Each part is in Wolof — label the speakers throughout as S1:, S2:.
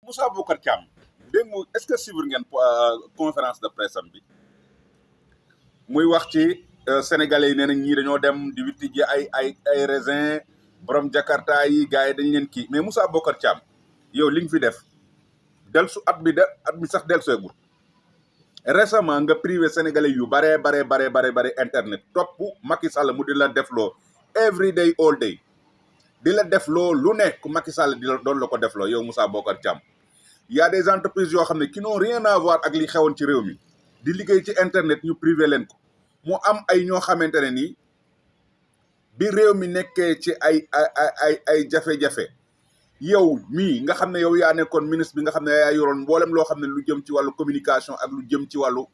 S1: Moussa Bocar Thiam démb est-ce que suivre ngeen conférence de presse am bi muy wax ci sénégalais yi nee nañ ñii dañoo dem di witti ji ay raisin borom Jakarta yi gars yi dañ leen kii mais Moussa Bocar Thiam yow li nga fi def delsu at bi sax delseegul récemment nga privé sénégalais yu bare internet topp Macky Sall mu di la defloo every day all day di la defloo lu nekk Macky Sall di la doon la ko defloo yow Moussa Bocar Thiam y a des entreprises yoo xam ne qui n'ont rien à voir ak li xewoon ci réew mi di liggéey ci internet ñu privé leen ko mu am ay ñoo xamante ne nii bi réew mi nekkee ci ay jafe-jafe yow mii nga xam ne yow yaa nekkoon ministre bi nga xam ne yaa yoroon mboolem loo xam ne lu jëm ci wàllu communication ak lu jëm ci wàllu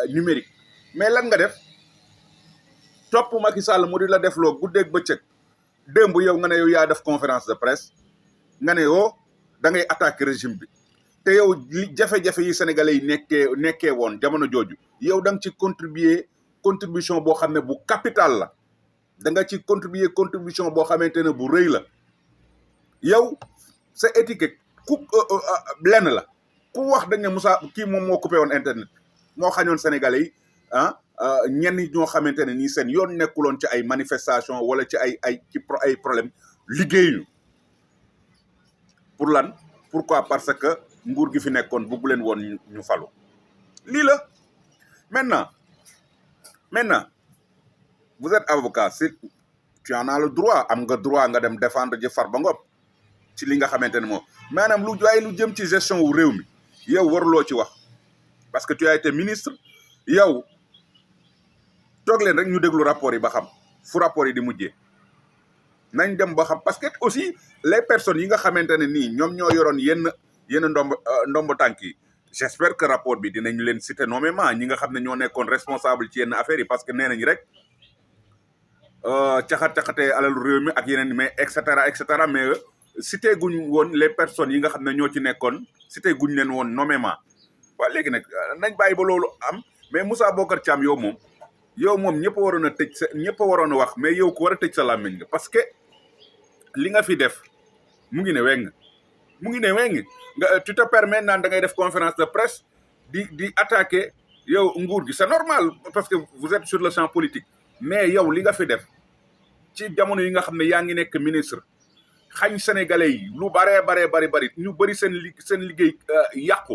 S1: numérique mais lan nga def topp Macky Sall mu di la defloo guddeeg bëccëg démb yow nga ne yow yaa def conférence de presse nga ne yoo da ngay attaquer régime bi te yow li jafe-jafe yi sénégalais yi nekkee woon jamono jooju yow da nga ci contribution boo xam ne bu capital la da nga ci contribution boo xamante ne bu rëy la yow sa étiquette lenn la ku wax dañ ne Moussa kii moom moo coupé woon internet moo xañoon sénégalais yi ñenn ñoo xamante ne nii seen yoon nekkuloon ci ay manifestation wala ci ay problème liggéeyu pour lan pourquoi parce que nguur gi fi nekkoon bugg leen woon ñu falu lii la maintenant vous êtes avocat si tu en as le droit am nga droit nga dem défendre ji Farba Ngom ci li nga xamante ne moom maanaam lu jëm ci gestion wu réew mi yow waruloo ci wax parce que tu as été ministre yow toog leen rek ñu déglu rapport yi ba xam fu rapport yi di mujjee nañ dem ba xam parce que aussi les personnes yi nga xamante ne nii ñoom ñoo yoroon yenn ndombo tànk yi j'espère que rapport bi dinañ leen citer nommément ñi nga xam ne ñoo nekkoon responsable ci yenn affaires yi parce que nee nañ rek caxat-caxatee alalu réew mi ak yeneen mais et cetera mais cité guñ woon les personnes yi nga xam ne ñoo ci nekkoon cité guñ leen woon nommément waaw léegi nag nañ bàyyi ba loolu am mais Moussa Bocar Thiam yow moom ñëpp waroon a tëj ñëpp a waroon a wax mais yow ku war a tëj sa làmmiñ nga parce que li nga fi def mu ngi ne weng nga tu te permets naan da ngay def conférence de presse di attaquer yow nguur gi c'est normal parce que vous êtes sur le champ politique mais yow li nga fi def ci jamono yi nga xam ne yaa ngi nekk ministre xañ sénégalais yi lu bari ñu bëri seen liggéey yàqu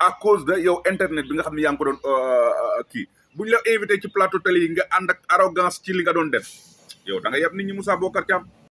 S1: à cause de yow internet bi nga xam ne yaa ngi ko doon kii buñ la invité ci plateau télé yi nga ànd ak arrogance ci li nga doon def yow da nga yab nit ñi Moussa Bocar Thiam